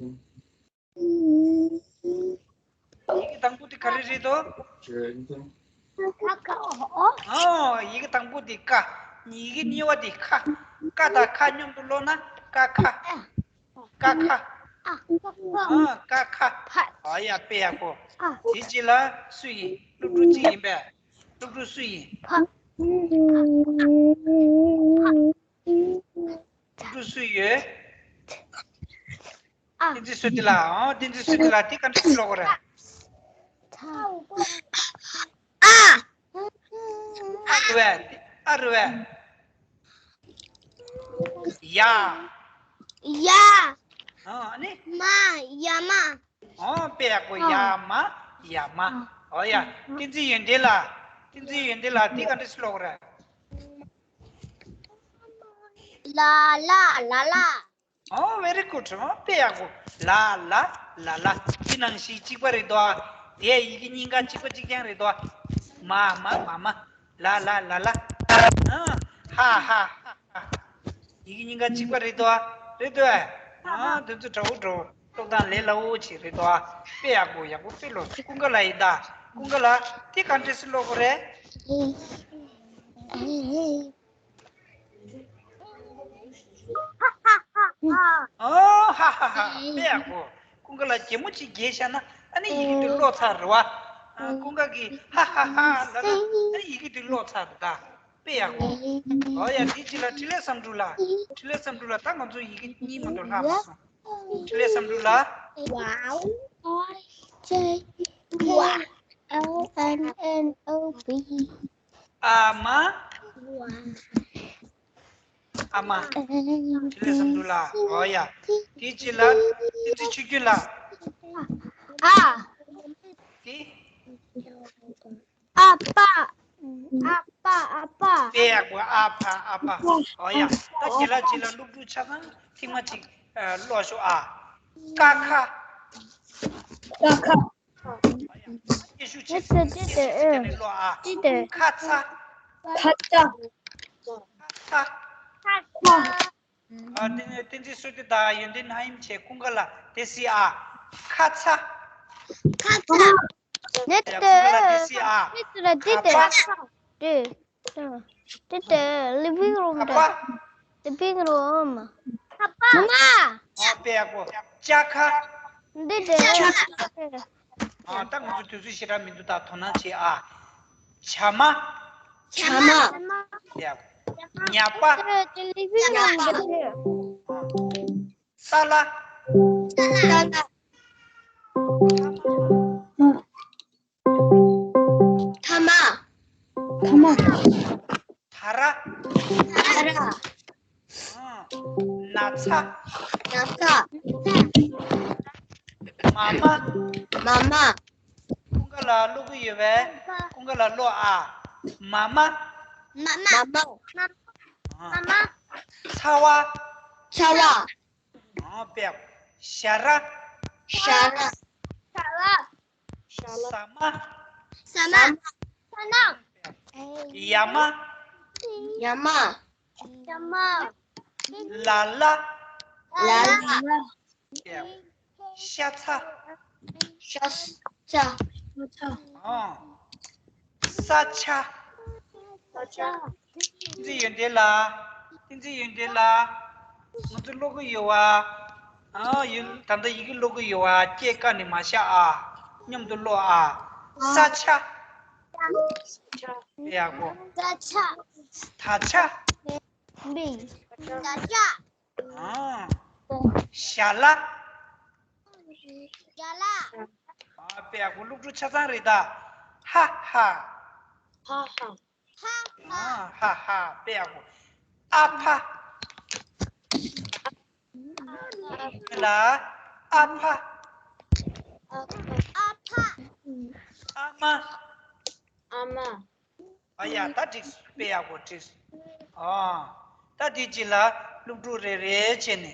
ཡི་གེ་དང་པོ་དེ་ག་རེ་རེད་དོ། ཨོ། ཡི་གེ་དང་པོ་དེ་ཀ། ཡི་གེ་གཉིས་པ་དེ་ཁ། ཀ་དང་ཁ་མཉམ་དུ་ཀློག་ན་ཀ་ཁ། ཀ་ཁ། ཨ། ཀ་ཁ། ཨོ་ཡ། དཔེ་ཡག་པོ། དེ་རྗེས་ལ་སུ་ཡིན། སློབ་ཕྲུག་གཅིག་ཡིན་པས། སློབ་ཕྲུག་སུ་ཡིན། སློབ་ཕྲུག་སུ་ཡོད། ཨ། བསྟན་འཛིན་བསོད་བདེ་ལགས། ཨོ། བསྟན་འཛིན་བསོད་བདེ་ལགས། འདི་ག་འདྲས་སུ་ཀློག་དགོས་རེད། ཨ། ཨ་རེད་པས། ཨ་རེད་པས། ཡ། ཡ། ཨ་ནི། མ། ཡ་མ། ཨོ། དཔེ་ཡག་པོ། ཡ་མ། ཡ་མ། ཨོ་ཡ། བསྟན་འཛིན་ཡོན་ཏན་ལགས། བསྟན་འཛིན་ཡོན་ཏན་ལགས། འདི་ག་འདྲས་སུ་ཀློག་དགོས་རེད། ལ་ལ། ལ་ལ། ཨོ། very good. ཨོ། དཔེ་ཡག་པོ། ལ་ལ། ལ་ལ། འདི་ནང་བཞིན་གཅིག་པ་རེད་དོ། དེ་ཡི་གེ་གཉིས་ཀ་གཅིག་པ་གཅིག་རྐྱང་རེད་དོ། མ་མ། མ་མ། ལ་ལ། ལ་ལ། ཨ། ཧ་ཧ། ཧ་ཧ། ཡི་གེ་གཉིས་ཀ་གཅིག་པ་རེད་དོ། རེད་དོ། ཨ་དེ་ཚོ་འདྲ་བོ་འདྲ་བོ། ཀློག་སྟངས་ལས་སླ་བོ་ཅིག་རེད་དོ། དཔེ་ཡག་པོ་ཡག་པོ་དཔེ་ཀློག་ཀུན་དགའ་ལགས་ཡིན་ད། ཀུན་དགའ་ལགས་དེ་ག་འདྲས་སེ་ཀློག་དགོས་རེད། ཨོ་ཧ་ཧ་ཧ། དཔེ་ཡག་པོ། ཀུན་དགའ་ལགས་གད་མོ་ཅིག་བགད་བཞག་ན་ཨ་ནི་ཡི་གེ་དེ་ཀློག་ཚར་རེད་བ། ཨ་ཀུན་དགའ་གིས་ཧ་ཧ་ཧ་ལབ་ན་ཨ་ནི་ཡི་གེ་དེ་ཀློག་ཚར་རེད་ད། དཔེ་ཡག་པོ། ཨོ་ཡ་དེ་ཅི་ལ་འཕྲིན་ལས་བསམ་འགྲུབ་ལགས། འཕྲིན་ལས་བསམ་འགྲུབ་ལགས་ད་ང་ཚོ་ཡི་གེ་གཉིས་མ་གཏོགས་ལྷག་མ་སོང་། འཕྲིན་ལས་བསམ་འགྲུབ་ལགས། Wow. I J K L M N O P. ཨ་མ། ཨ་མ། འཕྲིན་ལས་བསམ་འགྲུབ་ལགས། ཨོ་ཡ། དེ་ཅི་ལ། བསྟན་འཛིན་ཆོས་སྐྱིད་ལགས། ཨ། དེ། ཨ་ཕ། ཨ་ཕ། ཨ་ཕ། དཔེ་ཡག་པོ། ཨ་ཕ། ཨ་ཕ། ཨོ་ཡ། ད་ཁྱེད་ལ་ཅི་ལ་སློབ་ཕྲུག་ཆ་ཚང་ཐེངས་མ་གཅིག་ཀློག་ཤོག་ཨ། ཀ་ཁ། ཀ་ཁ། སྐད་ཤུགས་ཆེ་ཤུགས་ཆེ་ནས་ཀློག་ཨ། ཁ་ཚ། ཁ་ཚ། ཁ་ཚ། ཨ་བསྟན་འཛིན་བསོད་བདེ་དང་ཡོན་ཏན་ཧ་ཡིན་བྱས་ཀུན་དགའ་ལགས་དེ་སི་ཨ། ཁ་ཚ། ཁ་ཚ། ནེ་ཏེ། ཀུན་དགའ་ལགས་དེ་སི་ཨ། ཁ་པ། ཏེ་ཏེ་ལི་བིང་རུམ་ཏེ། ལི་བིང་རུམ། ཁ་པ། མ། ཨ་དཔེ་ཡག་པོ། ཅ་ཁ། འདི་ཏེ། ཨ་ད་ང་ཚོ་དུས་ཚོད་ཞེ་དྲག་མི་འདུག་ད་དོ་སྣང་བྱེད་ཨ། ཇ་མ། ཇ་མ། ཡག་ཉ་པ། ཏེ་ལི་བིང་རུམ་ཏེ། ས་ལ། ས་ལ། ཐ་མ། ཐ་མ། ཐ་ར། ཐ་ར། ན་ཚ། ན་ཚ། མ་མ། མ་མ། ཀུན་དགའ་ལགས་ཀློག་གི་ཡོད་པས་ཀུན་དགའ་ལགས་ཀློག་ཨ། མ་མ། མ་མ། མ་མ། ཚ་བ། ཚ་བ། ཨ་དཔེ། ཞ་ར། ཞ་ར། ཞ་ར། ས་མ། ས་མ། ས་མ། ཡ་མ། ཡ་མ། ཡ་མ། ལ་ལ། ལ་ལ། ཤ་ཚ། ཤ་ཚ། ཨ། ས་ཆ། ས་ཆ། བསྟན་འཛིན་ཡོན་ཏན་ལགས། བསྟན་འཛིན་ཡོན་ཏན་ལགས། ང་ཚོ་ཀློག་གི་ཡོད་བ། ཨ་ཡོད། ད་ལྟ་ཡི་གེ་ཀློག་གི་ཡོད་བ། སྐད་བཀག་ནས་མ་བཞག་ཨ། མཉམ་དུ་ཀློག་ཨ། ས་ཆ། ཡག་པོ། ས་ཆ། ད་ཆ། མིང་། ད་ཆ། ཨ། ཞ་ལ། ཞ་ལ། ཨ་དཔེ་ཡག་པོ། སློབ་ཕྲུག་ཆ་ཚང་རེད་ད། ཧ་ཧ། ཧ་ཧ། ཧ་ཧ། ཨ་ཧ་ཧ། དཔེ་ཡག་པོ། ཨ་ཕ། ལ། ཨ་ཕ། ཨ་ཕ། ཨ་མ། ཨ་མ། ཨ་ཡ་ད་འགྲིག་དཔེ་ཡག་པོ་འགྲིག་ཨ། ད་དེ་རྗེས་ལ་སློབ་ཕྲུག་རེ་རེ་བྱས་ནས་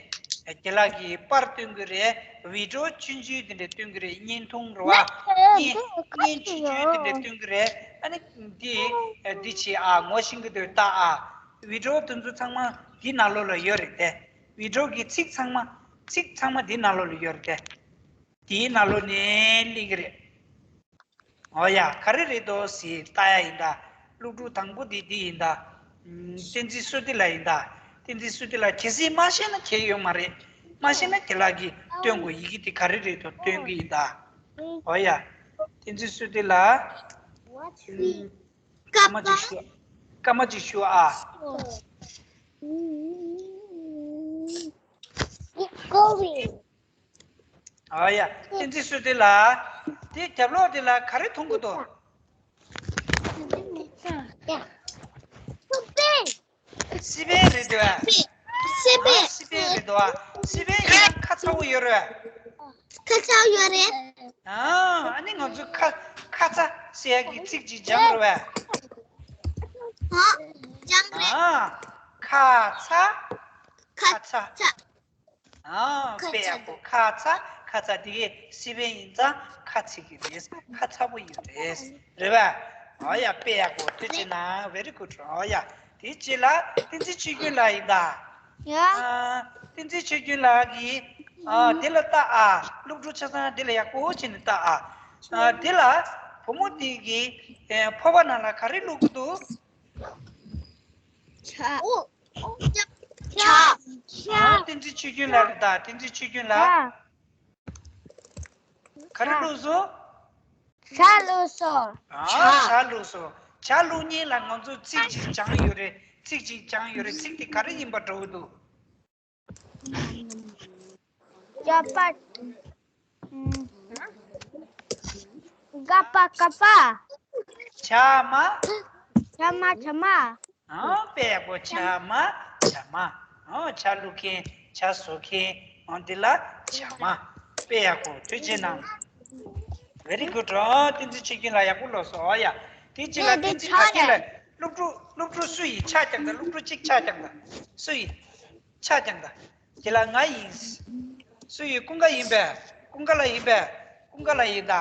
རྒན་ལགས་ཀྱིས་པར་སྟོན་གྱི་རེད། བི་ཌི་ཡོ་ཆུང་ཆུང་དེ་འདྲ་སྟོན་གྱི་རེད། བརྙན་ཐུང་རེད་བ། བརྙན་བརྙན་ཆུང་ཆུང་དེ་འདྲ་སྟོན་གྱི་རེད། ཨ་ནི་འདི་འདི་བྱེད་ཨ། ངོ་ཤེས་ཀྱི་འདུག་ལྟ་ཨ། བི་ཌི་ཡོ་དེ་ཚོ་ཚང་མ་འདི་ནང་ལོགས་ལ་ཡོད་རེད་དེ། བི་ཌི་ཡོ་གི་ཚིག་ཚང་མ་ཚིག་ཚང་མ་འདི་ནང་ལོགས་ལ་ཡོད་རེད་དེ། དེའི་ནང་ལོགས་ནས་གླེང་གི་རེད། འོ་ཡ། ག་རེ་རེད་འདུག་ཟེར་ལྟ་ཡ་ཡིན་ད། སློབ་ཕྲུག་དང་པོ་དེ་འདི་ཡིན་ད། བསྟན་འཛིན་བསོད་བདེ་ལགས་ཡིན་ད། བསྟན་འཛིན་བསོད་བདེ་ལགས་གལ་སྲིད་མ་ཤེས་ན་གལ་ཡོད་མ་རེད། མ་ཤེས་ན་རྒན་ལགས་ཀྱིས་སྟོན་དགོས། ཡི་གེ་དེ་ག་རེ་རེད་འདུག་སྟོན་གི་ཡིན་ད། འོ་ཡ། བསྟན་འཛིན་བསོད་བདེ་ལགས། སྐར་མ་གཅིག་ཞུ། སྐར་མ་གཅིག་ཞུ་ཨ། ཨ་ཡ། བསྟན་འཛིན་བསོད་བདེ་ལགས། དེ་རྒྱབ་ལོགས་དེ་ལ་ག་རེ་མཐོང་གི་འདུག་སི་པན་རེད་འདུག་ཨ། སི་པན། སི་པན་རེད་འདུག་ཨ། སི་པན་ཡིན་ན་ཁ་ཚ་པོ་ཡོད་རེད། ཁ་ཚ་པོ་ཡོད་རེད། ཨ་ནི་ང་ཚོ་ཁ་ཁ་ཚ་ཟེར་ཡ་གི་ཚིག་ཅིག་སྦྱངས་རེད་པས། ཨ་སྦྱངས་རེད། ཨ་ཁ་ཚ། ཁ་ཚ། ཨ་དཔེ་ཡག་པོ། ཁ་ཚ། ཁ་ཚ་དེ་གའི་སི་པན་ཡིན་ཙང་ཁ་ཚིག་གི་རེད། ཁ་ཚ་པོ་ཡོད་རེད། རེད་པ། ཨོ་ཡ་དཔེ་ཡག་པོ། ཐུགས་རྗེ་གནང་། Very good། ཨོ་ཡ། དེ་རྗེས་ལ་བསྟན་འཛིན་ཆོས་སྐྱིད་ལགས་ཡིན་ད། ཡ། ཨ། བསྟན་འཛིན་ཆོས་སྐྱོང་ལགས་ཀྱིས། ཨ། དེ་ལ་ལྟ་ཨ། སློབ་ཕྲུག་ཆ་ཚང་དེ་ལ་ཡག་པོ་བྱས་ནས་ལྟ་ཨ། ཨ། དེ་ལ་བུ་མོ་དེ་གིས། ཨེ། ཕོར་པ་ནང་ལ་ག་རེ་བླུགས་ཀྱི་འདུག་ཇ། ཇ། ཨ། བསྟན་འཛིན་ཆོས་སྐྱོང་ལགས་ལ་ལྟ། བསྟན་འཛིན་ཆོས་སྐྱོང་ལགས། ཇ། ག་རེ་བླུགས་སོང་། ཇ་བླུགས་སོང་། ཨ། ཇ། ཇ་བླུགས་སོང་། ཇ་བླུགས་མཁན་ལ་ང་ཚོ་ཚིག་ཅིག་སྦྱངས་ཡོད་རེད། ཚིག་ཅིག་སྦྱངས་ཡོད་རེད། ཚིག་དེ་ག་རེ་ཡིན་པ་འདྲ་བོ་འདུག་ཇ་པ། ཨམ། ག་པ་ཀ་པ། ཇ་མ། ཇ་མ། ཇ་མ། ཨང་། དཔེ་ཡག་པོ། ཇ་མ། ཇ་མ། ཨང་། ཇ་བླུགས་མཁན། ཇ་བཟོ་མཁན། ཨང་། འདི་ལ་ཇ་མ། དཔེ་ཡག་པོ། ཐུགས་རྗེ་གནང་། Very good. ཨང་། བསྟན་འཛིན་ཆོས་སྐྱོང་ལགས་ཡག་པོ་ལོས་སོ། ཨོ་ཡ། དེ་རྗེས་ལ་ཡ། དེ་བསྟན་འཛིན་ཇ་ཀ་ཀེ་ལགས། སློབ་ཕྲུག་སློབ་ཕྲུག་སུ་ཡིས་ཇ་རྒྱག་དང་། སློབ་ཕྲུག་གཅིག་ཇ་རྒྱག་དང་། སུ་ཡིས་ཇ་རྒྱག་དང་། དེ་ལ་ང་ཡིས། སུ་ཡིས། ཀུན་དགའ་ཡིན་པས། ཀུན་དགའ་ལགས་ཡིན་པས། ཀུན་དགའ་ལགས་ཡིན་ད།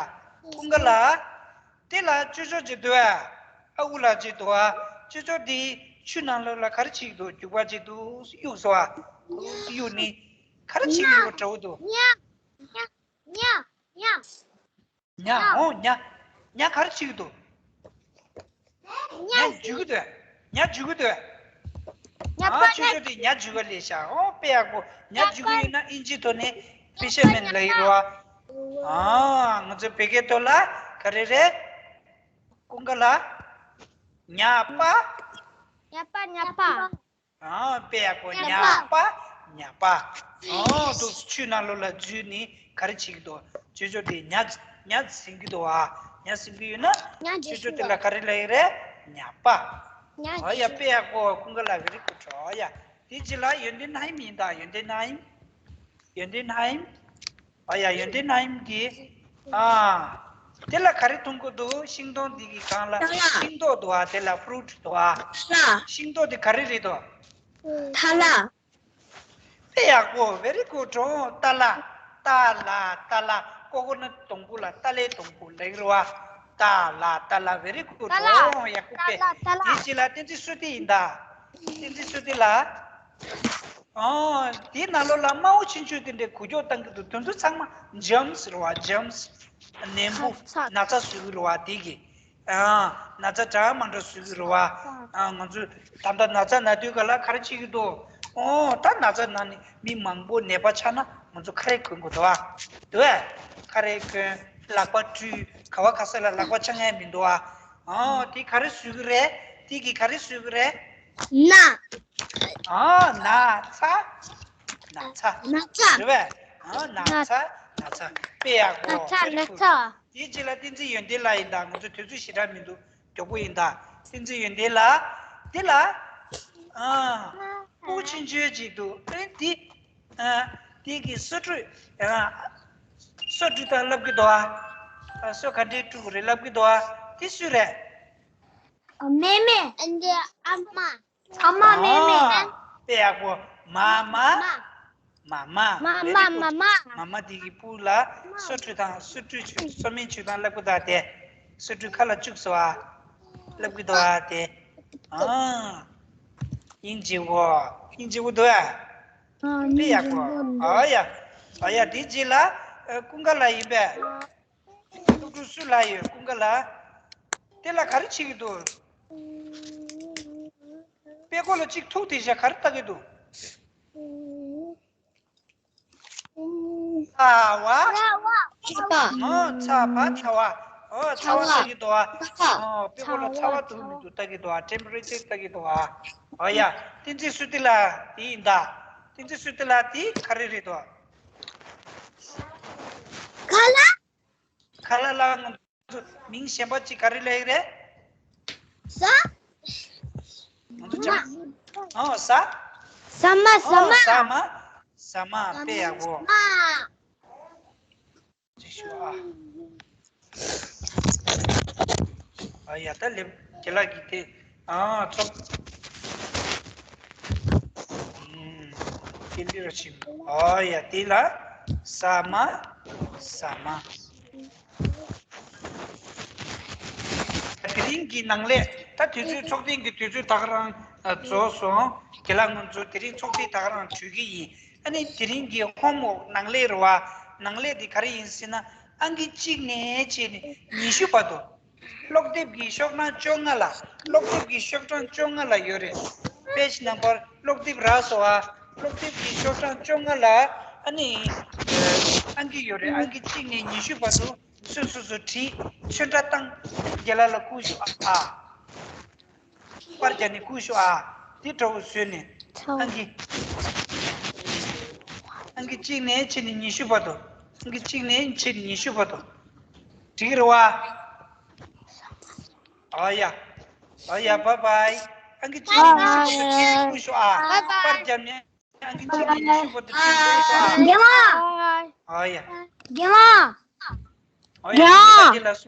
ཀུན་དགའ་ལགས། དེ་ལ་ཅོ་ཅོ་ཅིག་འདུག་ཨ། ཨ་ཁུ་ལགས་ཅིག་འདུག་ཨ། ཅོ་ཅོ་དེ་ཆུ་ནང་ལོགས་ལ་ག་རེ་བྱེད་ཀྱི་འདུག་རྒྱུག་པ་ཅིག་འདུག་གཡུགས་སོང་ཨ། གཡུགས་ནི། ག་རེ་བྱེད་ཀྱི་ཡོད་པ་འདྲ་བོ་འདུག་ཉ། ཉ། ཉ། ཉ། ཉ། ཨོ། ཉ། ཉ་ག་རེ་བྱེད་ཀྱི་འདུག་ཉ་འཇུ་གི་འདུག་ཉ་འཇུ་གི་འདུག་ཉ་ཨ། པ། ཆུ་ཆུ་དེ་ཉ་འཇུ་ག་ལས་ཤག་ཨོ། དཔེ་ཡག་པོ། ཉ་འཇུ་གི་ཡོད་ན་ཨིན་ཇིའི་ཐོག་ནས་ཕི་ཤར་མེན་ལབ་ཡོད་རེད་བ། ཨ། ང་ཚོ་བོད་སྐད་ཐོག་ལ་ག་རེ་རེད། ཀུན་དགའ་ལགས། ཉ་པ། ཉ་པ། ཉ་པ། ཨ། དཔེ་ཡག་པོ། ཉ་ཉ་པ། པ། ཉ་པ། ཨ། འདུག་ཆུ་ནང་ལོགས་ལ་འཛུལ་ནས་ག་རེ་བྱེད་ཀྱི་འདུག་ཅོ་ཅོ་དེ་ཉ་ཉ་ཟིན་གྱི་འདུག་ཨ། ཉ་ཟིན་གྱི་ཡོད་ན། ཉ་ཅོ་ཅོ་དེ་ལ་ག་རེ་ལབ་ཀྱི་རེད། ཉ་པ། ཉ། ཨ་ཡ། དཔེ་ཡག་པོ། ཀུན་དགའ་ལགས། Very good. ཨ་ཡ། དེ་རྗེས་ལ་ཡོན་ཏན་ན་ཧིམ་ཡིན་ད། ཡོན་ཏན་ན་ཧིམ། ཡོན་ཏན་ན་ཧིམ། ཨ་ཡ། ཡོན་ཏན་ན་ཧིམ་གྱིས། ཨ། དེ་ལ་ག་རེ་མཐོང་གི་འདུག་ཤིང་སྡོང་འདི་གི་སྒང་ལ་ཐ་ལ། ཤིང་ཏོག་འདུག་ཨ། དེ་ལ་ཕུ་རུ་ཊི་འདུག་ཨ། ཐ་ལ། ཤིང་ཏོག་དེ་ག་རེ་རེད་འདུག་ཐ་ལ། དཔེ་ཡག་པོ། Very good. ཏ་ལ། ཏ་ལ། ཏ་ལ། ཀོ་ཀོ་ནཊ་སྡོང་པོ་ལ་ཏ་ལའི་སྡོང་པོ་ལབ་ཀྱི་རེད་བ། ཏ་ལ། ཏ་ལ། Very good. ཏ་ལ། ཡག་པོ་དཔེ། ཏ་ལ། ཏ་ལ། དེ་རྗེས་ལ་བསྟན་འཛིན་བསོད་བདེ་ཡིན་ད། བསྟན་འཛིན་བསོད་བདེ་ལགས། ཨོ། དེའི་ནང་ལོགས་ལ་དམར་པོ་ཆུང་ཆུང་དེ་འདྲའི་འགུལ་སྐྱོད་བཏང་གི་འདུག་དེ་ཚོ་ཚང་མ་ཇརམ་སི་རེད་བ། ཇརམ་སི། ནད་འབུ། ཚ། ཚ། ན་ཚ་བཟོ་གི་རེད་བ། དེ་གི། ཨ། ན་ཚ་འདྲ་མ་འདྲ་བཟོ་གི་རེད་བ། ཨ། ང་ཚོ་ད་ལྟ་ན་ཚ་ན་དུས་ག་ལ་ག་རེ་བྱེད་ཀྱི་འདུག་ཨོ། ད་ན་ཚ་ན་ནས་མི་མང་པོ་ནད་པ་ཆགས་ན་ང་ཚོ་ཁ་རས་གོན་དགོས་འདུག་ཨ། འདུག་ཨ། ཁ་རས་གོན། ལག་པ་བཀྲུས། ག་བ་ག་ས་ལ་ལག་པ་འཆང་ཡ་མི་འདུག་ཨ། ཨོ། དེ་ག་རེ་བཟོ་གི་རེད། དེ་གི་ག་རེ་བཟོ་གི་རེད། ན། ཨ། ན་ཚ། ན་ཚ། ན་ཚ། རེད་པས། ཨ། ན་ཚ། ན་ཚ། དཔེ་ཡག་པོ། ན་ཚ། Very good. ན་ཚ། དེའི་རྗེས་ལ་བསྟན་འཛིན་ཡོན་ཏན་ལགས་ཡིན་ད། ང་ཚོ་དུས་ཚོད་ཞེ་དྲག་མི་འདུག་མགྱོགས་པོ་ཡིན་ད། བསྟན་འཛིན་ཡོན་ཏན་ལགས། འདི་ལ། ཨ། སྤུ་གུ་ཆུང་ཆུང་ཅིག་འདུག་ཨེ། འདི། ཨ། འདི་གི་སོ་བཀྲུས། ཨ། སོ་བཀྲུས་དང་ལབ་ཀྱི་འདུག་ཨ། སོ་ག་འདྲའི་བཀྲུ་དགོས་རེད་ལབ་ཀྱི་འདུག་ཨ། འདི་སུ་རེད། ཨ། མེ་མེ། འདི་ཨ་མ། ཨ་མ་མེ་མེ། ཨ། དཔེ་ཡག་པོ། མ་མ། མ། མ་མ། མ་མ། Very good. མ་མ། མ་མ་དེ་གི་སྤུ་ལ་སོ་བཀྲུས་དང་། སོ་བཀྲུས་བྱུག་སོ་སྨན་བྱུག་དང་ལབ་ཀྱི་འདུག་དེ། སོ་བཀྲུས་ཁ་ལ་བཅུག་སོང་ཨ། ལབ་ཀྱི་འདུག་ཨ། དེ། ཨ། སྙིང་རྗེ་བོ། སྙིང་རྗེ་བོ་འདུག་ཨ། ཨ། དཔེ་ཡག་པོ། སྙིང་རྗེ་བོ་འདུག་ཨ་ཡ། ཨ་ཡ། དེ་རྗེས་ལ། ཨ། ཀུན་དགའ་ལགས་ཡིན་པས། སློབ་ཕྲུག་སུ་ལ་ཡོད། ཀུན་དགའ་ལགས། དེ་ལ་ག་རེ་བྱེད་ཀྱི་འདུག་དཔེ་ཁོ་ལ་གཅིག་ཐུག་དེ་བཞག་ག་རེ་ལྟ་གི་འདུག་ཚ་བ། ཚ་བ། ཚ་བ། ཨོ། ཚ་བ་ལྟ་གི་འདུག་ཨ། ཨོ། དཔེ་ཁོ་ལ་ཚ་བ་འདུག་མི་འདུག་ལྟ་གི་འདུག་ཨ། ཊེམ་པ་རེ་ཅར་ལྟ་གི་འདུག་ཨ། ཨོ་ཡ། བསྟན་འཛིན་བསོད་བདེ་ལགས་དེ་ཡིན་ད། བསྟན་འཛིན་བསོད་བདེ་ལགས་དེ་ག་རེ་རེད་འདུག་ཁ་ལག་ཁ་ལག་ལ་ང་ཚོ་མིང་གཞན་པ་ཅིག་ག་རེ་ལབ་ཀྱི་རེད། ཟ། ང་ཚོ་ཅང་། ཨོ། ཟ། ཟ་མ། ཟ་ཨོ། མ། ཟ་མ། ཟ་མ། དཔེ་ཡག་པོ། ཨ། ཅིག་ཞུ་ཨ། ཨ་ཡ། ད་ལེབ་ཁྱེད་ལགས་ཀྱིས་དེ། ཨ། ཚོགས། ཨུམ། དེ་ལི་ར་ཆིམ། ཨ་ཡ། དེ་ལ་ཟ་མ། ཟ་མ། དེ་རིང་གི་ནང་ལས་ད་དུས་ཚོད། ཚོགས་ཐེངས་ཀྱི་དུས་ཚོད་ད་ག་རང་རྫོགས་སོང་ རྒན་ལགས་ང་ཚོ་དེ་རིང་ཚོགས་འདུ་ད་ག་རང་གྲོལ་གྱི་ཡིན། ཨ་ནི་དེ་རིང་གི་ཧོམ་ཝོག་ནང་ལས་རེད་བ། ནང་ལས་དེ་ག་རེ་ཡིན་ཟེར་ན། ཨང་ཀི་གཅིག་ནས་བྱས་ནས་ཉི་ཤུ་བར་དུ། ཀློག་དེབ་ཀྱི་ཤོག་གྲངས་བཅོ་ལྔ་ལ། ཀློག་དེབ་ཀྱི་ཤོག་གྲངས་བཅོ་ལྔ་ལ་ཡོད་རེད། page number ཀློག་དེབ་རག་སོང་ཨ། ཀློག་དེབ་ཀྱི་ཤོག་གྲངས་བཅོ་ལྔ་ལ། ཨ་ནི་ཨང་ཀི་ཡོད་རེད། ཨང་ཀི་གཅིག་ནས་ཉི་ཤུ་བར་དུ་སོ་སོ་སོ་བྲིས། ཆོས་འདྲ་བཏང་། རྒན་ལགས་ལ་བསྐུར་ཤོག་ཨ། པར་རྒྱབ་ནས་བསྐུར་ཤོག་ཨ། དེ་འདྲ་བོ་བཟོས་ནས། ཨང་ཀི། ཨང་ཀི་གཅིག་ནས་བྱས་ནས་ཉི་ཤུ་བར་དུ། ཨང་ཀི་གཅིག་ནས་བྱས་ནས་ཉི་ཤུ་བར་དུ། འགྲིག་གི་རེད་བ། ཨ་ཡ། ཨ་ཡ། བྷའི་བྷའི། ཨང་ཀི་གཅིག་ནས་ཉི་ཤུ་བར་དུ་བྲིས་བསྐུར་ཤོག་ཨ། བྷའི་བྷའི། པར་རྒྱབ་ནས་ཨང་ཀི་གཅིག་ནས་ཉི་ཤུ་བར་དུ་བྲིས་བསྐུར་ཤོག་ཨ། རྒན་ལགས། ཨ་ཡ། རྒན་ལགས། ཨ་ཡ། རྒན་ལགས། རྒན་ལགས།